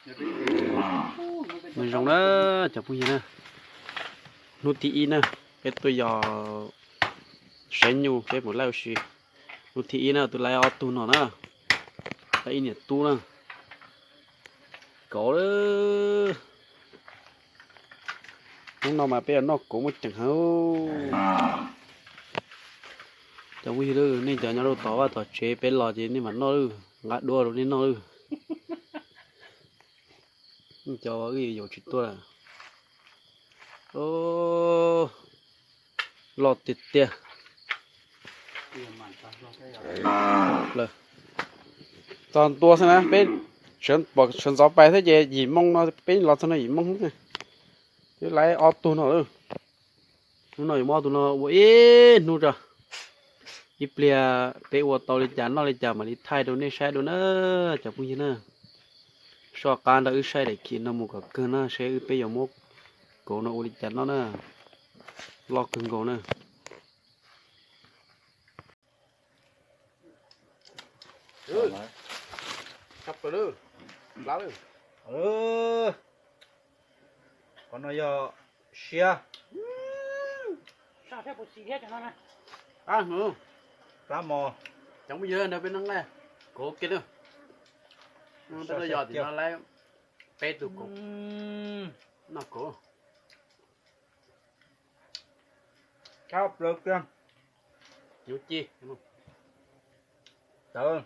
Nyob zoo na cov phooj ywg na, hnub thib ib na, peb tuaj yos saib nyuj peb mus laij ua si. Hnub thib ib na twb laij ob tug no na, laij ib niam tub na. Kauv lawm. Hnub no mas peb yuav noj kauv muaj ceem heev. Cov phooj ywg, nej cov nyob rau tom vaj tom tsev peb los ces nej mam noj lawm, nqa dua rau nej noj lawm. Cov wb yuav tsis tuaj lawm. Loj tiag tiag. Txog ntua xwb na, peb sawv ntxov pais thiab ces yim moo no peb los txog no yim moo xwb. Twb laij ob tug no lawm. Hnub no yuav muab ob tug no ua ib hnub tso. Ib pliag peb ua tau li cas noj li cas mam li thaij rau nej saib dua na cov phooj ywg na. Soj qab nrog wb saib daim khiv no mus kom kawg na seb wb peb yuav muab kauv no ua li cas noj na. Loj kawg nkaus na. Qhov no yog siab. Plab mos. Cov phooj ywg, nrog peb noj nqaij kauv kiag na. Peb tuaj yos tim no laij peb tug kauv, noj kauv. Nyuv ci, tawv.